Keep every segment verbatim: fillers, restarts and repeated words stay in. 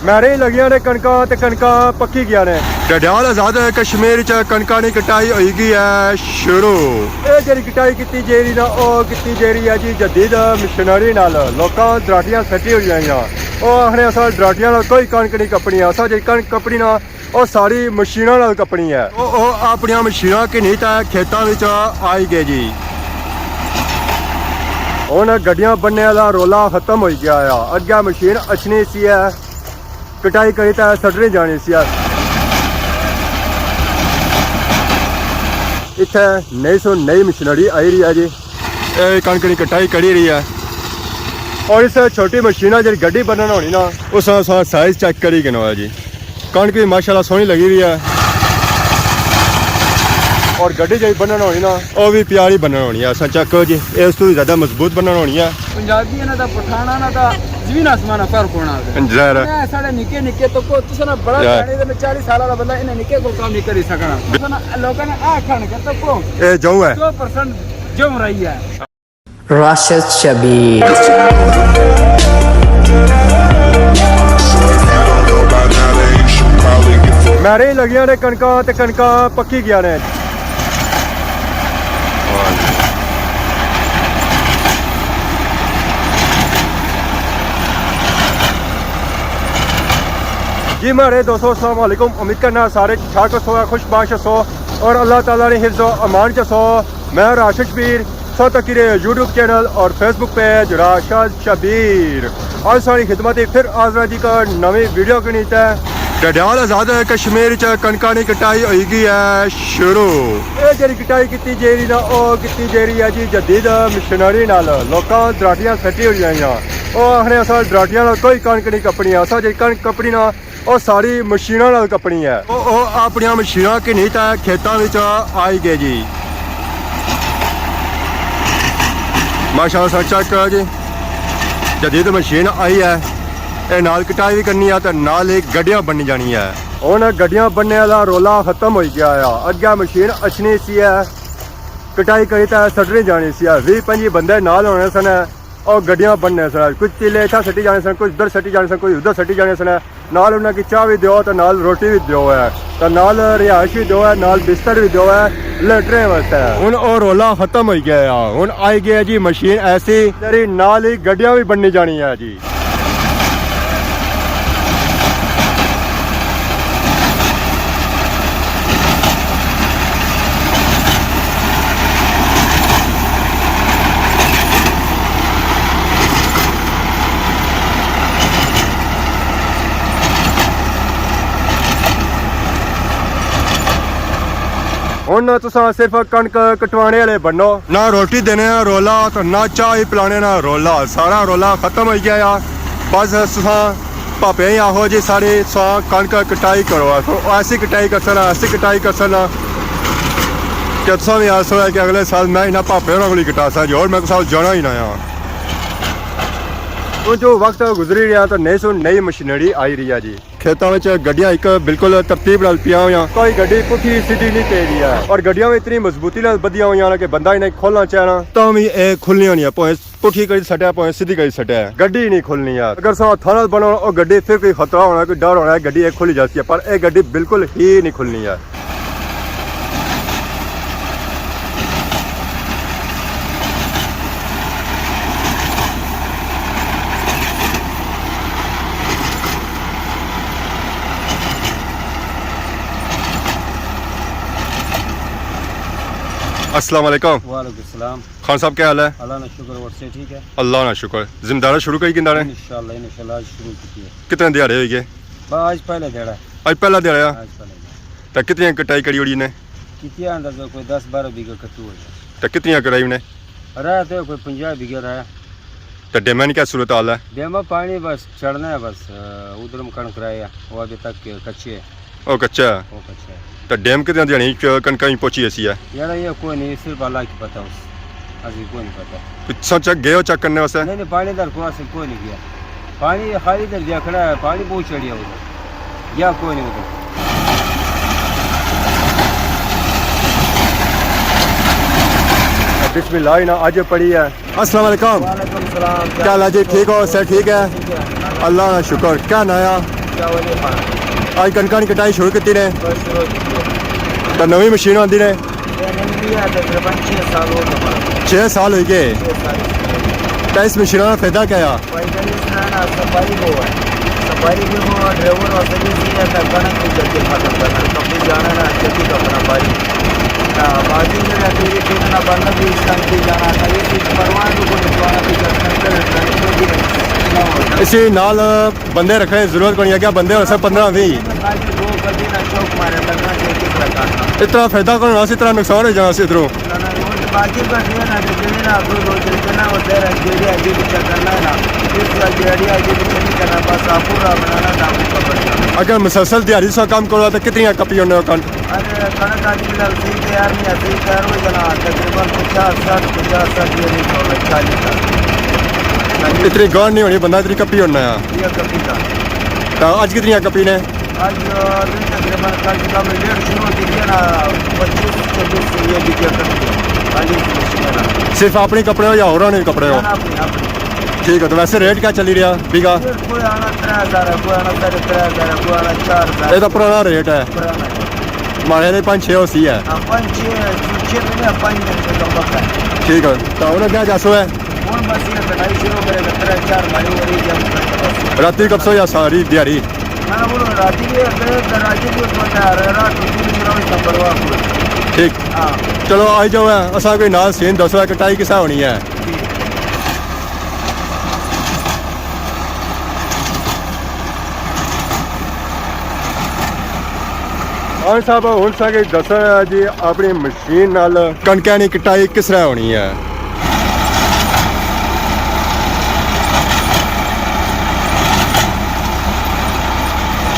میرے لگیاں نے کنکاں تے کنکاں پکی گیا نے۔ ڈڈیال آزاد کشمیر چ کنکاں نی کٹائی ہوئی گئی ہے شروع۔ اے جڑی کٹائی کیتی جیری نا، او کیتی جیری ہے جی جدید مشینری نال۔ لوکاں دراٹیاں سٹی ہوئی ہیں۔ او آخنے اساں دراٹیاں نال کوئی کنک نہیں کپنی، اساں جڑی کنک کپنی نا، او ساری مشیناں نال کپنی ہے۔ او، او اپنیاں مشیناں گھنی تے کھیتاں وچ آئی گئے جی۔ ہن گڈیاں بننے والا رولا ختم ہوئی گیا ہے۔ اگے مشین اچھنی سی ہے، کٹائی کری تے سٹنی جانی سی ہے۔ اتھے نئی سو نئی مشینری آئی رہی ہے جی۔ اے کنک نی کٹائی کری رہی ہے۔ اور اس چھوٹی مشین ہے جڑی گڈی بنن ہونی نا، اس نا سائز چیک کری گھنو ہے جی۔ کنک بھی ماشاءاللہ سوہنی لگی ہوئی ہے۔ اور گڈی جڑی بنن ہونی نا، او بھی پیاری بنن ہونی ہے۔ اساں چیک کرو جی، اے اس تو بھی زیادہ مضبوط بنن ہونی ہے۔ پنجابی انہاں دا، پٹھان انہاں دا، زمین آسمان نا فرق ہونا ہے۔ ظاہر ہے۔ اے ساڑے نکے نکے تو کو، تساں نا بڑا ظاہر۔ سیانے تے میں چالیس سال والا بندہ انہاں نکے کو کام نہیں کری سکنا۔ تساں نا لوکاں نے آ کھان کے تو کو۔ اے جاؤں ہے۔ سو پرسنٹ جاؤں رہی ہے۔ راشد شبیر۔ میرے لگیاں نے کنکاں تے کنکاں پکی گیا نے۔ جی مہاڑے دوستو، السلام علیکم۔ امید کرنا سارے ٹھیک ٹھاک ہسو، خوش باش ہسو اور اللہ تعالیٰ نے حفظ و امان چ ہسو۔ میں راشد شبیر، سو تکی رہے یوٹیوب چینل اور فیس بک پیج راشد شبیر۔ آج ساری خدمت پھر حاضر ہاں جی کا نویں ویڈیو کے نیتے۔ ڈڈیال آزاد کشمیر چ کنکاں نی کٹائی ہوئی گئی ہے شروع۔ اے جڑی کٹائی کیتی جیری نا، او کیتی جیری ہے جی جدید مشینری نال۔ لوکاں دراٹیاں سٹی ہوئی ہیں۔ او آخنے اساں دراٹیاں نال کوئی کنک نہیں کپنی، اساں جڑی کنک کپنی نا، او ساری مشیناں نال کپنی ہے۔ او، او اپنیاں مشیناں گھنی تے کھیتاں وچ آئی گئے جی۔ ماشاءاللہ سر چیک کرو جی، جدید مشین آئی ہے۔ اے نال کٹائی بھی کرنی ہے تے نال ہی گڈیاں بننی جانی ہے۔ ہن گڈیاں بننے والا رولا ختم ہوئی گیا ہے۔ اگے مشین اچھنی سی ہے، کٹائی کری تے سٹنی جانی سی ہے۔ ویہہ پنجی بندے نال ہونے سن۔ او گڈیاں بننے سن، کچھ تیلے اتھا سٹی جانے سن، کچھ ادھر سٹی جانے سن، کچھ ادھر سٹی جانے سن۔ نال انہاں کی چاہ بھی دیو تے نال روٹی بھی دیو ہے، تے نال رہائش بھی دیو ہے، نال بستر بھی دیو ہے لیٹنے واسطے۔ ہن او رولا ختم ہوئی گیا ہے۔ ہن آئی گیا جی مشین ایسی، تیری نال ہی گڈیاں بھی بننی جانی ہے جی۔ ہن نہ تساں صرف کنک کٹوانے والے بنو، نہ روٹی دینے نا رولا، تے نہ چاہ ہی پلانے نا رولا۔ سارا رولا ختم ہوئی گیا۔ بس تساں پاپے ہی آخو جی ساری تساں کنک کٹائی کرو، ایسی کٹائی کرسن، ایسی کٹائی کرسن کہ تساں بھی آخسو کہ اگلے سال میں انہاں پاپے ہوراں کول ہی کٹاساں جی، اور میں کسے کول جانا ہی نہ آ۔ ہن جو وقت گزری رہیا تے نئی سو نئی مشینری آئی رہی ہے جی۔ کھیتاں وچ گڈیاں ہک بالکل ترتیب نال پیاں ہویاں۔ کوئی گڈی پٹھی سیدھی نہیں پئی رہی ہے اور گڈیاں وی اتنی مضبوطی نال بدھیاں ہویاں نے کہ بندہ انہاں کھولنا چاہنا تاں وی اے کھلنیاں نہیں، پاویں پٹھی کری سٹے، پاویں سیدھی کری سٹے، گڈی نہیں کھلنی یار۔ اگر ساں ہتھاں نال بناؤ، او گڈی پھر کوئی خطرہ ہونا، کوئی ڈر ہونا، اے گڈی اے کھلی جاسی ہے، پر اے گڈی بالکل ہی نہیں کھلنی یار۔ السلام علیکم۔ وعلیکم السلام۔ خان صاحب، کیا حال ہے؟ اللہ نا شکر، اور سے ٹھیک ہے؟ اللہ نا شکر۔ زمیندارا شروع کری گھندا نے؟ انشاءاللہ، انشاءاللہ آج شروع کیتی ہے۔ کتنے دیہاڑے ہوئی گئے؟ بس آج پہلا دیہاڑا ہے۔ آج پہلا دیہاڑا ہے؟ آج پہلا دیہاڑا۔ تے کتنی کٹائی کری اوڑی نے؟ کیتی ہے اندازہ کوئی دس بارہ بیگھے کٹو ہو جائے۔ تے کتنی کرائی انہیں؟ رہا تے کوئی پنجاہ بیگھے رہا۔ تے ڈیماں نی کیا صورت حال ہے؟ ڈیماں پانی بس چڑھنا ہے بس، ادھر مکان کرایا، وہ ابھی تک کچے ہے۔ او کچا ہے۔ وہ کچا ہے۔ تے ڈیم کتنے دیہاڑی کنکاں وچ پہنچی ایسی ہے؟ یار، یہ کوئی نہیں، صرف اللہ کی پتہ اس، اسی کوئی نہیں پتہ۔ تساں چیک گئے ہو چیک کرنے واسطے؟ نہیں، نہیں، پانی ادھر کوئی اصل کوئی نہیں گیا۔ پانی خالی ادھر گیا کھڑا ہے، پانی بہت چڑھیا ادھر۔ گیا کوئی نہیں ادھر۔ بسم اللہ ہی نا اج پڑھی ہے۔ السلام علیکم۔ وعلیکم السلام۔ کیا حال ہے جی؟ ٹھیک ہو؟ صحت ٹھیک ہے؟ ٹھیک ہے۔ اللہ کا شکر۔ کیا ناں ہے؟ چاول ہی پانا۔ اج کنکاں نی کٹائی شروع کیتی نے۔ بس شروع کیتی ہے۔ تے نویں مشین آندی نے۔ یہ نہیں بھی ہے، تقریباً چھ سال ہو گئے ہمارے۔ چھ سال ہوئی گئے۔ چھ سال اس میں۔ تے اس مشیناں نا فائدہ کیا ہے؟ فائدہ اس طرح نا، صفائی بہت ہے۔ صفائی بھی بہت، ڈرائیور واسطے بھی صحیح ہے، تے کھانا بھی جلدی ختم کرنا، کبھی جانا نا، جلدی کپنا بھائی۔ ہاں، باقی میرا تیری ٹھیک نا، بندہ بھی اس ٹائم بھی جانا تھا، یہ چیز پرواہ بھی کوئی، جانا بھی جلدی کرنا ہوتا ہے۔ اسی نال بندے رکھنے دی ضرورت کونی، اگے بندے ہوسن پندرہ ویہہ۔ اتنا فائدہ کون ہونا سی، اتنا نقصان ہو جانا سی ادھروں۔ اگر مسلسل دیہاڑی سا کم کرو تو کتنی کپی ہونے ہو کنک؟ ارے، کنک آج فی الحال صحیح تیار نہیں ہے، صحیح تیار ہو جانا، تقریباً پچاس سٹھ، پچاس سٹھ یہ نہیں تو چالیس تک۔ اتنی گانڈ نہیں ہونی، بندہ اتنی کپی ہونا ہے۔ یہ کپی کا۔ تو اج کتنی کپی نے؟ آج، آ، تقریباً کم سے کم ڈیڑھ شروع ہوتی ہے نا، پچیس چھبیس یہ بھی کیا کرتی ہے۔ خالی اس مشین ہے نا۔ صرف اپنے کپڑے ہو یا ہوراں نے کپڑے ہو؟ نا، اپنے، اپنے۔ ٹھیک ہے، تو ویسے ریٹ کیا چلی رہا بیگھا؟ کوئی آنا ترے ہزار ہے، کوئی آنا ساڑھے ترے ہزار ہے، کوئی آنا چار ہزار۔ یہ تو پرانا ریٹ ہے۔ پرانا ہے۔ ماڑے نے پنج چھ ہوسی ہے۔ ہاں، پنج چھ، چھ مہینے، پنج مہینے سے کم وقت ہے۔ ٹھیک ہے، تو ہن کیا جاسو ہے؟ ہن بس یہ کٹائی شروع کرے گا، ترے چار ماڑے ہو رہی ہے۔ راتی کپسو یا ساری دیہاڑی؟ نہ، نہ، وہ راتی بھی ہے، پھر راتی بھی ہوتا ہے، رات کو پوری طرح اس کا پرواہ کوئی۔ ٹھیک۔ ہاں۔ چلو، آئی جاؤ ہے، اساں کوئی نال سین دسو ہے، کٹائی کسا ہونی ہے؟ خان صاحب، ہن ساکے دسنا ہے جی، اپنی مشین نال کنکاں نی کٹائی کس طرح ہونی ہے۔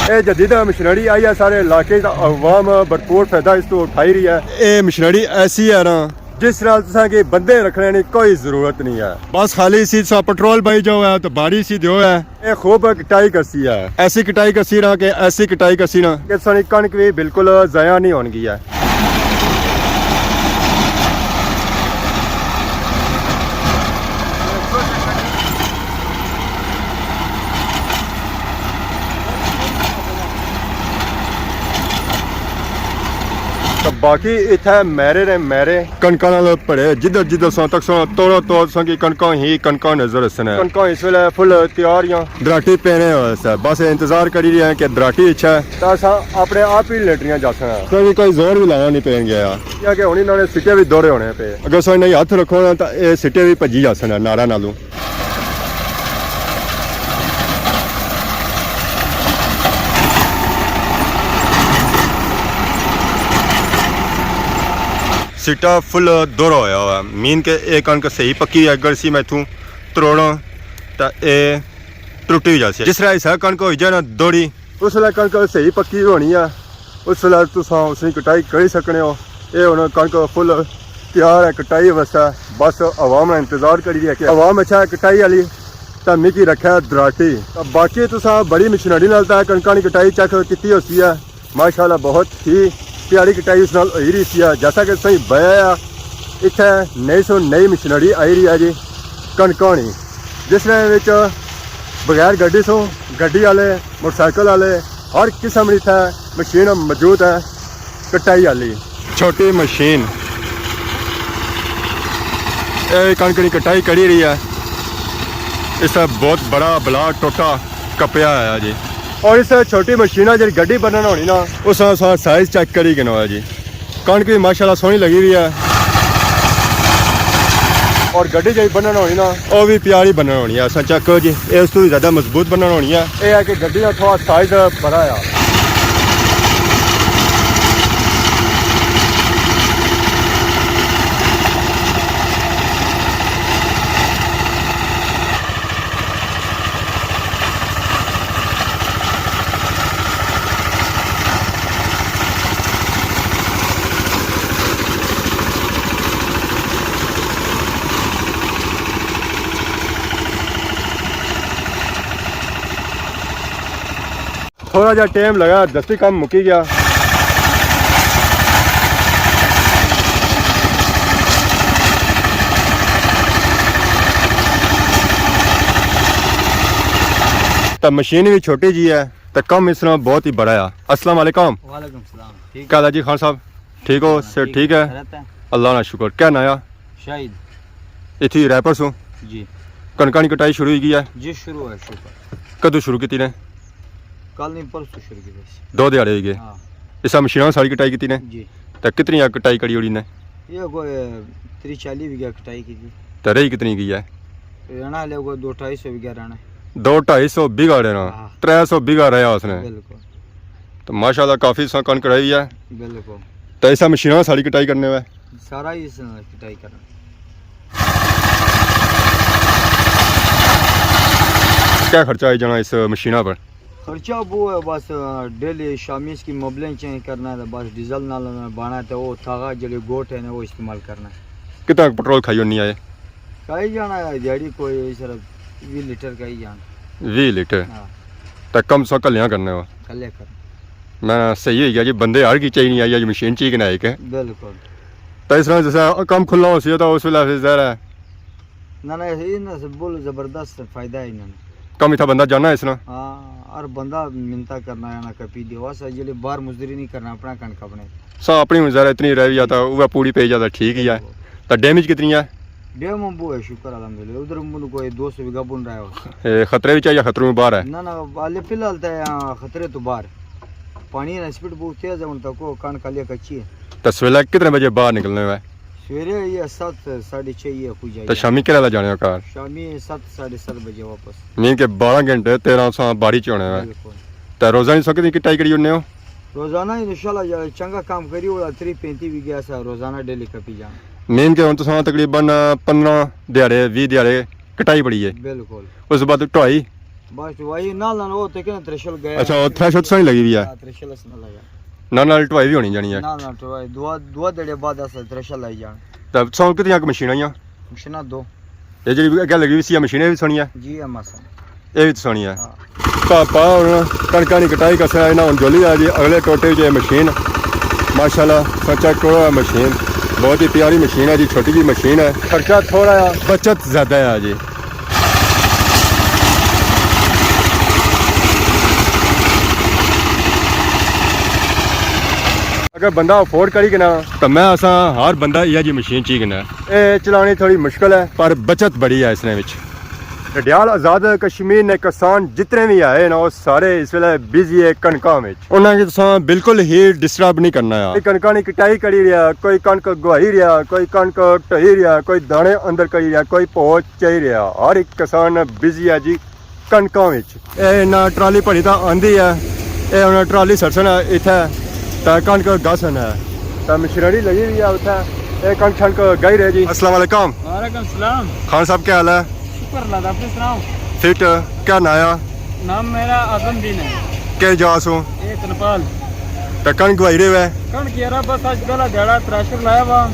اے جدید مشینری آئی ہے، سارے علاقے دا عوام بھرپور فائدہ اس تو اٹھائی رہی ہے۔ اے مشینری ایسی ہے نا، جس نال تساں کی بندے رکھنے نی کوئی ضرورت نہیں ہے۔ بس خالی اسی تساں پٹرول پائی جاؤ ہے تو بھاری اسی دیو ہے۔ اے خوب کٹائی کرسی ہے، ایسی کٹائی کرسی نا کہ ایسی کٹائی کرسی نا کہ تساں نی کنک بھی بالکل ضائع نہیں ہون گی ہے۔ تو باقی اتھے میرے نے میرے کنکاں نال پڑے، جدھر جدھر ساں تک ساں توڑو توڑ ساں کی کنکاں ہی کنکاں نظر اسن۔ کنکاں اس ویلے فل تیار یا دراٹی پینے ہوئے سے، بس انتظار کری رہے ہیں کہ دراٹی اچھا ہے۔ تو اساں اپنے آپ ہی لیٹریاں جاساں۔ کوئی، کوئی زور بھی لانا نہیں پین گیا۔ کیا کہ ہن انہاں نے سٹے بھی دورے ہونے پے۔ اگر اساں انہاں ہتھ رکھو نا تو اے سٹے بھی بھجی جاسن نارا نالوں۔ سٹا فل دورا ہویا ہوا ہے، مین کہ اے کنک صحیح پکی ہے۔ اگر سی میں اتھوں تروڑاں تاں اے ٹرٹی جاسی۔ جس طرح حصہ کنک ہوئی جائے نا دوڑی، اس ویلے کنک صحیح پکی ہونی ہے، اس ویلے تساں اس نی کٹائی کری سکنے ہو۔ اے ہن کنک فل تیار ہے کٹائی واسطے، بس عوام نا انتظار کری رہی ہے کہ عوام اچھا ہے کٹائی آلی، تاں مکی رکھے دراٹی۔ تاں باقی تساں بڑی مشینری نال تاں کنکاں نی کٹائی چیک کیتی ہوسی ہے، ماشاءاللہ بہت ہی پیاری کٹائی اس نال ہوئی رہی سی ہے۔ جیسا کہ تساں بیا ہے، اتھے نئی سو نئی مشینری آئی رہی ہے جی کنکاں نی، جس نے وچ بغیر گڈی سو، گڈی آلے، موٹر سائیکل آلے، ہر قسم نی اتھے مشین موجود ہے کٹائی آلی۔ چھوٹی مشین، اے کنک نی کٹائی کری رہی ہے۔ اس طرح بہت بڑا بلا ٹوٹا کپیا ہے جی۔ اور اس چھوٹی مشین جڑی گڈی بننا ہونی نا، اس نا سائز چیک کری گنو ہے جی۔ کنک بھی ماشاءاللہ سوہنی لگی ہوئی ہے۔ اور گڈی جڑی بننا ہونی نا، او بھی پیاری بننا ہونی ہے۔ اساں چیک کرو جی، اے اس تو بھی زیادہ مضبوط بننا ہونی ہے۔ اے ہے کہ گڈی نا تھوڑا سائز بڑا ہے۔ تھوڑا جہا ٹائم لگا، دستی کم مکی گیا۔ تاں مشین بھی چھوٹی جی ہے، تے کم اس طرح بہت ہی بڑا ہے۔ السلام علیکم۔ وعلیکم السلام۔ ٹھیک؟ کیا حال ہے جی خان صاحب؟ ٹھیک ہو؟ ہاں، صحت ٹھیک ہے؟ خیریت ہے؟ اللہ نا شکر۔ کیا ناں آ؟ شاہد۔ اتھی رائے پر سوں؟ جی۔ کنکاں نی کٹائی شروع ہوئی گئی ہے؟ جی، شروع ہے، شکر۔ کدوں شروع کیتی نے؟ کل نہیں، پرسوں شروع کیتی سی۔ دو دیہاڑے ہوئی گئے؟ ہاں۔ اسا مشیناں ساری کٹائی کیتی نے؟ جی۔ تے کتنی آ کٹائی کری اوڑی نے؟ یہ کوئی تری چالی بیگھہ کٹائی کیتی۔ تے رہی کتنی گئی ہے؟ رہنا لے کوئی دو ڈھائی سو بیگھہ رہنا۔ دو ڈھائی سو بیگھہ رہنا؟ ہاں۔ ترے سو بیگھہ رہیا اس نے؟ بالکل۔ تو ماشاءاللہ کافی سا کنک رہی ہے۔ بالکل۔ تے اسا مشیناں ساری کٹائی کرنے ہوئے؟ سارا ہی اس نال کٹائی کرنا۔ کیا خرچہ آئی جانا اس مشیناں پر؟ خرچہ وہ ہے بس، ڈیلی شامی اس کی مبلیں چینج کرنا ہے، بس ڈیزل نال بانا ہے، تے وہ تھاغا جڑے گوٹ ہیں وہ استعمال کرنا ہے۔ کتنا پٹرول کھائی ہونی آئے؟ کھائی جانا ہے دیہاڑی کوئی صرف ویہہ لیٹر کھائی جانا۔ ویہہ لیٹر؟ ہاں۔ تے کم سو کلیاں کرنے ہو؟ کلے کرنا۔ میں صحیح ہوئی گیا جی، بندے ہر کی چاہیے نہیں آئی، اج مشین چاہیے کہ نہ ایک۔ بالکل۔ تے اس طرح جیسا کم کھلا ہو سی تو اس ویلے پھر ظاہر ہے۔ نہ، نہ، یہ نہ بول زبردست فائدہ ہے انہاں نے۔ کم اتھا بندہ جانا ہے اس نا؟ ہاں، ہر بندہ منتا کرنا ہے نا کپی دیو، اسا جلے باہر مزدوری نہیں کرنا، اپنا کنک اپنے۔ سا اپنی ہن ذرا اتنی رہ جاتا، وہ پوری پی جاتا، ٹھیک ہی ہے۔ بالکل۔ تے ڈیمیج کتنی ہے؟ ڈیم بو ہے، شکر الحمدللہ۔ ادھر من کوئی دو سو بیگھہ بن رہا ہے۔ اے، خطرے وچ ہے یا خطروں باہر ہے؟ نہ، نہ، حالے فی الحال تے، آ، خطرے تو باہر۔ پانی نا سپیڈ بہت تیز ہے، ہن تک وہ کنک حالے کچی ہے۔ تے سویلے کتنے بجے باہر نکلنے ہوئے؟ سویرے یہ ست، ساڑھے چھ یہ کچھ جائے۔ تے شامی کہڑے ویلے جانے ہو گھر؟ شامی ست، ساڑھے ست بجے واپس۔ مین کہ بارہ گھنٹے تیرہ سو باری چ ہونے ہوئے۔ بالکل۔ تے روزانہ سو کتنی کٹائی کری ہونے ہو؟ روزانہ انشاءاللہ یا چنگا کام کری، وہ تری پینتی بیگھہ سا روزانہ ڈیلی کپی جانا۔ مین کہ ہن تساں تقریباً پندرہ دیہاڑے، ویہہ دیہاڑے کٹائی بڑی ہے۔ بالکل۔ اس بعد ٹوائی؟ بس ٹوائی نال نال وہ تے کہنا تریشل گئے۔ اچھا، وہ تھریشل تساں ہی لگی ہوئی ہے؟ ہاں، تریشل اس نال لگا۔ نال نال ٹوائی بھی ہونی جانی ہے۔ نال نال ٹوائی، دو، دو دیہاڑے بعد اس تریشل لائی جان۔ تے سو کتنی آ مشیناں آئیاں؟ مشیناں دو۔ یہ جڑی اگے لگی ہوئی سی، یہ مشین بھی سونی ہے؟ جی، ہم آسان۔ یہ بھی سونی ہے۔ ہاں۔ پاپا ہن کنکاں نی کٹائی کرسا، انہاں ہن جولی آ جی اگلے ٹوٹے وچ یہ مشین۔ ماشاءاللہ، سا چیک کرو یہ مشین، بہت ہی پیاری مشین ہے جی، چھوٹی جی مشین ہے۔ خرچہ تھوڑا ہے، بچت زیادہ ہے جی۔ اگر بندہ افورڈ کری کنا، تو میں اساں ہر بندہ یہ جی مشین چاہی کنا۔ اے چلانی تھوڑی مشکل ہے، پر بچت بڑی ہے اس نے وچ۔ ڈڈیال آزاد کشمیر نے کسان جتنے بھی آئے نا، وہ سارے اس ویلے بزی ہے کنکاں وچ۔ انہاں کی تساں بالکل ہی ڈسٹرب نہیں کرنا ہے۔ کوئی کنکاں نی کٹائی کری رہیا، کوئی کنک گوائی رہیا، کوئی کنک ٹوئی رہیا، کوئی دانے اندر کری رہیا، کوئی پوچ چاہی رہیا۔ ہر ایک کسان بزی ہے جی کنکاں وچ۔ اے نہ ٹرالی بھری تاں آندی ہے، اے ہن ٹرالی سٹسن اتھے، تے کنک گھسن ہے، تے مشینری لگی ہوئی ہے اتھے، اے کنک شنک گئی رہے جی۔ السلام علیکم۔ وعلیکم السلام۔ خان صاحب، کیا حال ہے؟ شکر اللہ دا، اپنے سناؤ۔ فٹ، کیا ناں آ؟ نام میرا اعظم دین ہے۔ کہڑی جگہ سو؟ اے تنپال۔ تے کنک گوائی رہے ہوئے؟ کنک یارا بس اج پہلا دیہاڑا تھریشر لایا وا۔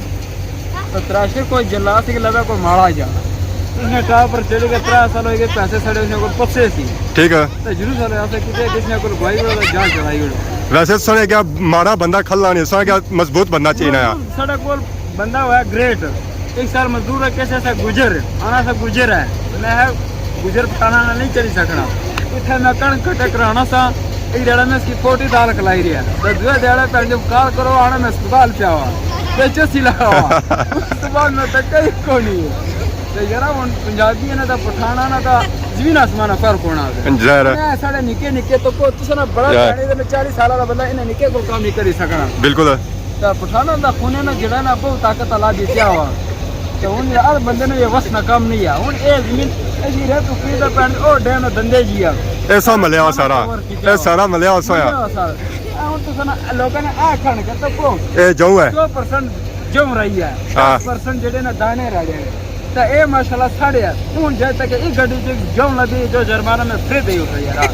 تے تھریشر کوئی جلا سی لگا، کوئی ماڑا جا۔ اس نے ٹاپ پر چڑھ کے ترے سال ہوئی گئے، پیسے ساڑے اس نے کول پسے سی۔ ٹھیک ہے۔ تے شروع سال ایسا کیتے کہ اس نے کول گوائی وڑا جان چڑھائی وڑا۔ ویسے ساڑے کیا ماڑا بندہ کھلا نہیں، ساڑے کیا مضبوط بندہ چاہیے نا۔ ساڑے کول بندہ ہوا گریٹ۔ ایک سال مزدور ہے، کیسے سا گجر، آنا سا گجر ہے۔ میں ہے گجر پٹھانا نہ نہیں چلی سکنا۔ اتھے میں کنک کٹے کرانا سا، ایک دیہاڑا میں اس کی پوٹی دال کھلائی رہیا۔ تے دوے دیہاڑے پہن جو کال کرو، آنا میں اسپتال پیا ہوا۔ تے چوسی لگا ہوا۔ اس تو بعد میں تے کئی کونی ہے۔ تے یارا ہن پنجابی ہے نا، تے پٹھانا نا، تے زمین آسمان نا فرق ہونا ہے۔ ظاہر ہے۔ میں ساڑے نکے نکے تو کو، تساں نا بڑا یار۔ سیانے تے میں چالیس سال والا بندہ، انہیں نکے کول کام نہیں کری سکنا۔ بالکل۔ تے پٹھانا دا خون ہے نا، جڑا نا بہت طاقت والا جتیا ہوا۔ تے ہن ہر بندے نے یہ وس نا کام نہیں ہے۔ ہن اے زمین، اے جی رہ تو کی دا پین، او ڈیم دندے جی آ۔ اے سب ملیا ہوا سارا۔ کور کیتا اے ہوا۔ سارا ملیا ہوا سویا۔ ملیا ہوا سارا۔ اے ہن تساں نا لوکاں نے آ کھان کے تکو۔ اے جوں ہے۔ سو پرسنٹ جوں رہی ہے۔ ہاں۔ دس پرسنٹ جڑے نا دانے رہ گئے۔ تے اے ماشاءاللہ ساڑے ہے۔ ہن جے تک اے گڈی چ جوں لبی جو جرمانہ میں فری دے اٹھ یار۔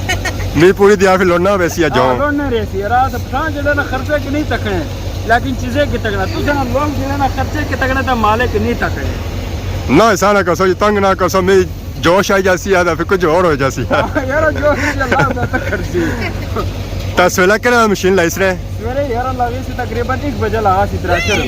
می پوری دیا پھر لوڑنا ویسی ہے ہاں، جوں۔ لوڑنا ریسی یار، اس پٹھان جڑے نا خرچے کی نہیں تکنے، لیکن چیزیں کی تکنا۔ تساں نا لوگ جڑے نا خرچے کی تکنے تے مالک نہیں تکنے۔ نہ ایسا نہ کرسو جی، تنگ نہ کرسو، می جوش آئی جاسی ہے تے پھر کچھ اور ہو جاسی ہے۔ ہاں یار، جوش آئی اللہ بہتر کرسی۔ تے سویلے کہڑا مشین لائی سرے؟ سویرے یار لائی سی تقریباً ایک بجے لایا سی تھریشر۔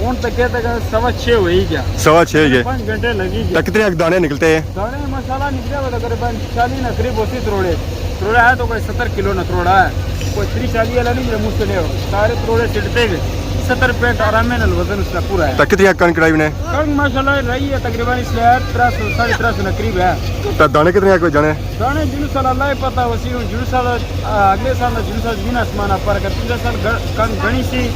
ہن تک تک سوا چھ ہوئی گیا۔ سوا چھ گئے۔ پانچ گھنٹے لگی گئے۔ تے کتنے اک دانے نکلتے ہیں؟ دانے ماشاءاللہ نکلے ہوئے تقریباً چالیس نہ قریب ہوسی تروڑے۔ تروڑا ہے تو کوئی ستر کلو نا تروڑا ہے، کوئی تری چالی والا نہیں، جڑا مشکل ہے۔ سارے تروڑے سٹتے گئے، ستر پینٹ آرامے نال وزن اس کا پورا ہے۔ تو کتنی کنک رائی نے؟ کنک ماشاءاللہ رائی ہے تقریباً اس وقت ترے سو، ساڑھے ترے سو نا قریب ہے۔ تو دانے کتنے آ کوئی جانے؟ دانے جنوب سال اللہ ہی پتہ، وسی ہوں جنوب سال، آ، اگلے سال دا جنوب سال زمین آسمان نا فرق ہے۔ پچھلے سال گ-، کنک گھنی سی،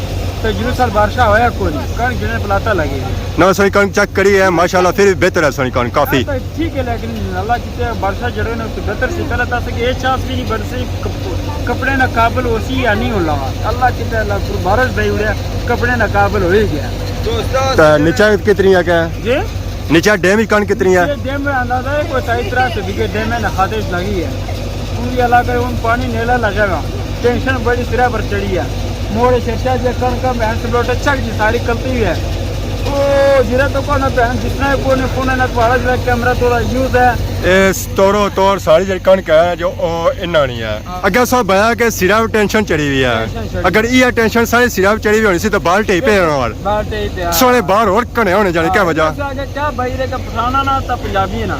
تو جنوب سال بارشاں ہویا کوئی نہیں، کنک جنے پلاتا لگے۔ نہ، سوئی کنک چیک کری ہے، ماشاءاللہ پھر بھی بہتر ہے سوئی کنک کافی۔ ہاں، تو ٹھیک ہے، لیکن اللہ کیتے بارشاں جڑے نے تو بہتر سی۔ پہلے تو اساں کی اے چانس بھی نہیں بڑسی، کپ-، کپڑے نہ قابل ہو سی یا نہیں ہونا۔ اللہ کیتے اللہ پر بارش دے اڑیا، کپڑے نہ قابل ہو ہی گیا۔ تو نیچا کتنی آ کیا؟ جی؟ نیچا ڈیم ہی کنک کتنی ہے؟ یہ ڈیم میں اندازہ ہے کوئی ساڑھے ترے سو بیگھے ڈیم ہے نا، خاطر لگی ہے۔ ان کی علاقے ان پانی نیلا لگے گا، ٹینشن بڑی سرا پر چڑھی ہے۔ موڑے شرچا جے کنک بہن سبلوٹے چک جی ساری کلتی ہوئی ہے۔ او جرا تو کون بہن جس طرح کون فون ہے نہ تمہارا جڑا کیمرہ تھوڑا یوز ہے۔ اس توڑو توڑ ساری جڑی کنک ہے جو او انہاں نی ہے۔ ہاں۔ اگے سو بیا کہ سرا ٹینشن چڑھی ہوئی ہے۔ ٹینشن چڑھی۔ اگر یہ ٹینشن سارے سرا چڑھی ہوئی ہونی سی تو بال ٹے پے ہونا وال۔ بال ٹے پے، ہاں۔ سونے باہر اور کنے ہونے جانے، کیا ہاں، وجہ؟ بس آگے کیا بھائی رے کہ پٹھانا نا تا پنجابی نا۔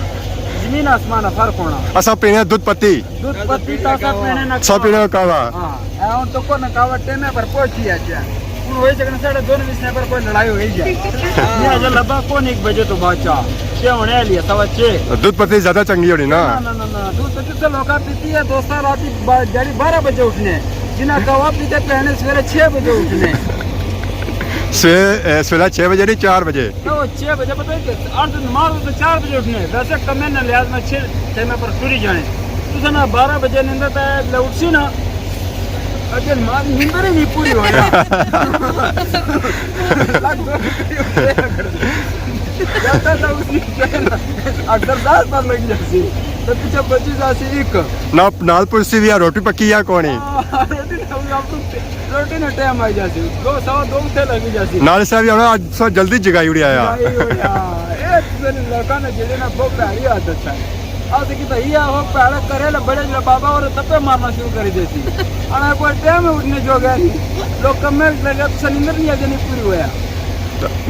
زمین آسمان نا فرق ہونا۔ اساں پینے دودھ پتی۔ دودھ پتی تا سا پینے نا سا پینے کاوا۔ ہاں۔ اے ہن تو کو نکاوٹ ٹیمے پر پہنچی ہے جی۔ ہن ہوئی سکنا ساڑھے دو بجے پر کوئی لڑائی ہوئی جائے۔ یہ اجے لبا کون ایک بجے تو بعد چاہ۔ چھ ہونے والی ہے، سوا چھ۔ دودھ پتی زیادہ چنگی ہونی نا۔ نہ، نہ، نہ، نہ، دودھ پتی تو لوکاں پیتی ہے، دوستاں راتی با-، جیڑی بارہ بجے اٹھنے۔ جنہاں قہوہ پیتے پہنے سویرے چھ بجے اٹھنے۔ سویرے، اے، سویرے چھ بجے نہیں، چار بجے۔ او چھ بجے پتہ ہے کہ عرض نماز تو چار بجے اٹھنے، ویسے کمے نہ لحاظ میں چھ ٹائم پر ٹری جانے۔ تساں نہ بارہ بجے نیندر تے لے اٹھسی نا، اگے نماز نیندر ہی نہیں پوری ہوئی۔ لگ دو گھنٹے اٹھے اگر۔ جاتا تھا اس نے کیا نا، اکثر دس پر لگ جاسی، تو پیچھے بچی جاسی ایک۔ نہ، نال پوچھسی بھی آ روٹی پکی یا کونی؟ ہاں، روٹی نہ ہوئی، آپ کو روٹی نے ٹائم آئی جاسی، دو، سوا دو اتھے لگی جاسی۔ نال صاحب، یہ ہونا اج سو جلدی جگائی اڑیا آ۔ جگائی اڑیا۔ اے تے لوکاں نے جڑے نا بہت بھاری عادت ہے۔ اس کی تو یہ ہو پہلے کرے لے بڑے جڑا بابا اور تپے مارنا شروع کری دیسی۔ انا کوئی ٹائم اٹھنے جو گیا نہیں۔ لوگ کمے لگا تو سنیندر نہیں اجے نہیں پوری ہویا۔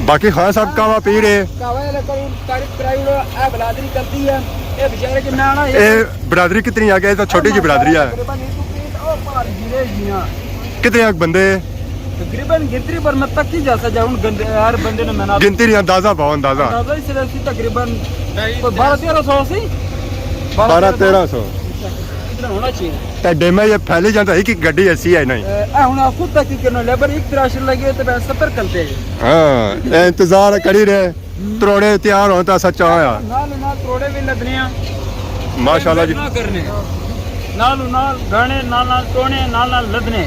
باقی خان صاحب کہوہ پی رہے۔ کہوہ لے کوئی تعریف کرائی اڑو، اے برادری کرتی ہے۔ اے بیچارے کے نانا اے۔ اے برادری کتنی آ گئی؟ تو چھوٹی جی برادری ہے۔ تقریباً ایک فٹ او پار گرے جیاں۔ کتنے آ بندے؟ تقریباً گنتی پر میں تکی جا سا جا ہن گندے، ہر بندے نے میں نہ گنتی نہیں، اندازہ پاؤ، اندازہ۔ اندازہ اس طرح سی تقریباً کوئی بارہ تیرہ سو سی۔ بارہ تیرہ سو۔ اتنا ہونا چاہیے۔ تے ڈیمے یہ پھیلی جاندا ہے کہ گڈی ایسی ہے نہیں۔ اے، اے ہن خود تک کی کرنا، لیبر ایک تراشر لگے تے بس ستر کنٹے۔ ہاں، اے انتظار کری رہے۔ تروڑے تیار ہون تاں سچا ہویا۔ نال نال تروڑے بھی لدنے آں۔ ماشاءاللہ جی۔ نہ کرنے۔ نال نال گانے، نال نال ٹونے، نال نال لدنے۔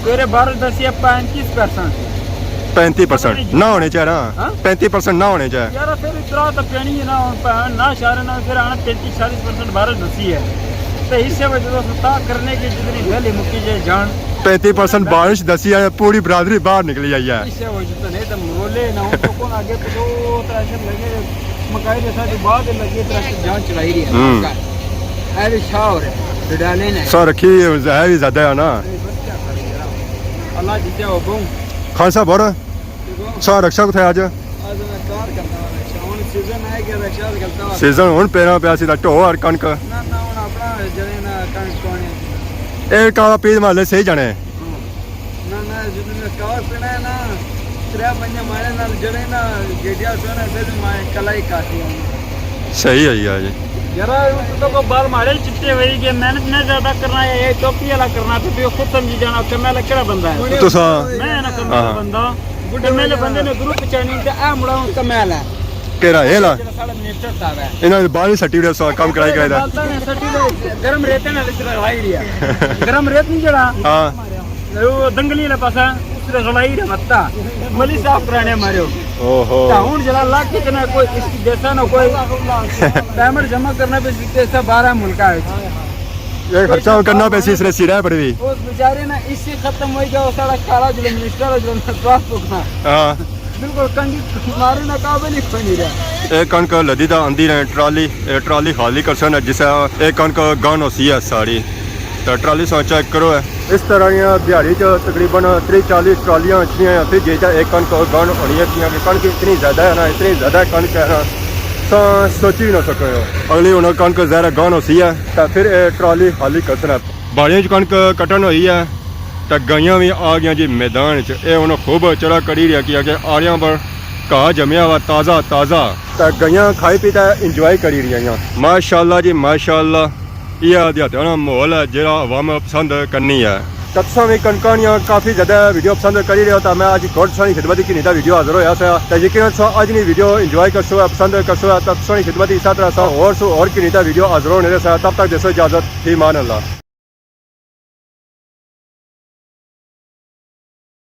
سویرے بارش دسی ہے پینتیس پرسنٹ۔ پینتی پرسنٹ نہ ہونے چاہیے نا۔ ہاں؟ پینتی پرسنٹ نہ ہونے چاہیے۔ یار، پھر اترا تو پینی ہے نا، ہن پہ-، نہ شارے نہ پھر آنا پینتی چالیس پرسنٹ بارش دسی ہے۔ تو اس سے وجہ سے تا کرنے کی جتنی گل ہی مکی جائے جان۔ پینتی پرسنٹ بارش دسی ہے، پوری برادری باہر نکلی آئی ہے۔ اس سے وجہ تو نہیں تو مرولے نہ ہو تو کون آگے پتو تراشن لگے، مکائی دے ساتھ بعد لگے تراشن جان چڑھائی رہی ہے۔ ہوں۔ اے بھی شاہ ہو رہے، ڈڈالے نے۔ سا رکھی ہے بھی زیادہ ہے نا۔ اللہ جتیا ہو بہوں۔ خان صاحب، اور سا رکشا کتھے اج؟ اج میں کار کرنا والا رکشا، ہن سیزن آئے گیا رکشا چلتا ہوا۔ سیزن ہن پیراں پیا سی تاں ٹو ہر کنک۔ نہ، نہ، ہن اپنا جنے نہ کنک کونے۔ اے کالا پیر محلے صحیح جانے۔ ہاں۔ نہ، نہ، جدوں میں کار پینا ہے نا، ترے پنجے ماڑے نال جنے نا گیڈیا سونا، پھر میں کلا ہی کاٹی ہوں۔ صحیح ہے یار جی۔ یار، اس تو کو بال ماڑے چٹے ہوئی گئے، محنت میں زیادہ کرنا ہے، یہ ٹوپی والا کرنا، تو بھی خود سمجھی جانا، کمے والا کہڑا بندہ ہے؟ تساں۔ میں نا کمے والا ہاں۔ بندہ۔ تے میرے بندے نے گروپ چینل تے اے مڑا ہن کمال ہے۔ کیڑا ہے لا؟ جڑا ساڑا منسٹر صاحب ہے۔ انہاں نے بال ہی سٹی رہے سو، کم کرائی کرائی دا۔ بال تاں سٹی دے، گرم ریت نال اس طرح رلائی رہی ہے۔ گرم ریت نہیں جڑا؟ ہاں۔ وہ دنگلی والے پاسا، اس طرح رلائی رہے متا۔ ملی صاف کرانے مارے ہو۔ اوہو۔ تاں ہن جڑا لاکھ کتنا کوئی اس کی جیسا نہ کوئی پیمنٹ جمع کرنا پہ سکتے سا بارہ ملکا ہے۔ یہ خرچہ کرنا پہ سی اس نے سیرا پڑ بھی۔ اس بیچارے نا اس سے ختم ہوئی گیا، وہ ساڑا کالا جو منسٹر ہے، جو ٹرانسپورٹ نا۔ ہاں۔ بالکل کنجی مارے نا قابل ہی کوئی نہیں رہا۔ اے کنک لدی دا آندی نے ٹرالی، اے ٹرالی خالی کرسن جسے اے کنک گن ہوسی ہے ساری۔ تے ٹرالی سو چیک کرو ہے۔ اس طرح دیاں دیہاڑی چ تقریباً تریہہ چالی ٹرالیاں اچھنیاں ہیں، پھر جے چا اے کنک گن ہونی ہے، کیونکہ کنک اتنی زیادہ ہے نا، اتنی زیادہ کنک ہے نا۔ تاں سوچی وی نہ سکے ہو۔ اگلی ہن کنک ظاہر ہے گان ہوسی ہے، تاں پھر اے ٹرالی خالی کرسن ہے۔ باڑیاں چ کنک کٹن ہوئی ہے، تاں گائیاں وی آ گئیاں جی میدان چ۔ اے ہن خوب چرا کری رہیا، کیا کہ آڑیاں پر گھاہ جمیا ہوا تازہ تازہ۔ تاں گائیاں کھائی پی تے انجوائے کری رہیاں۔ ماشاءاللہ جی ماشاءاللہ، یہ دیہاتاں نا ماحول ہے جیڑا عوام پسند کرنی ہے۔ تاں تساں وی کنکاں نیاں کافی زیادہ ویڈیو پسند کری رہے ہو، تاں میں اج گڈ سانی خدمت کی نیتا ویڈیو حاضر ہویا سا۔ تاں یقیناً تساں اج نی ویڈیو انجوائے کرسو، پسند کرسو، تاں تساں نی خدمت اسا طرح سا ہور سو ہور کی نیتا ویڈیو حاضر ہونے رہے سا۔ تب تک دیسو اجازت، فی امان اللہ۔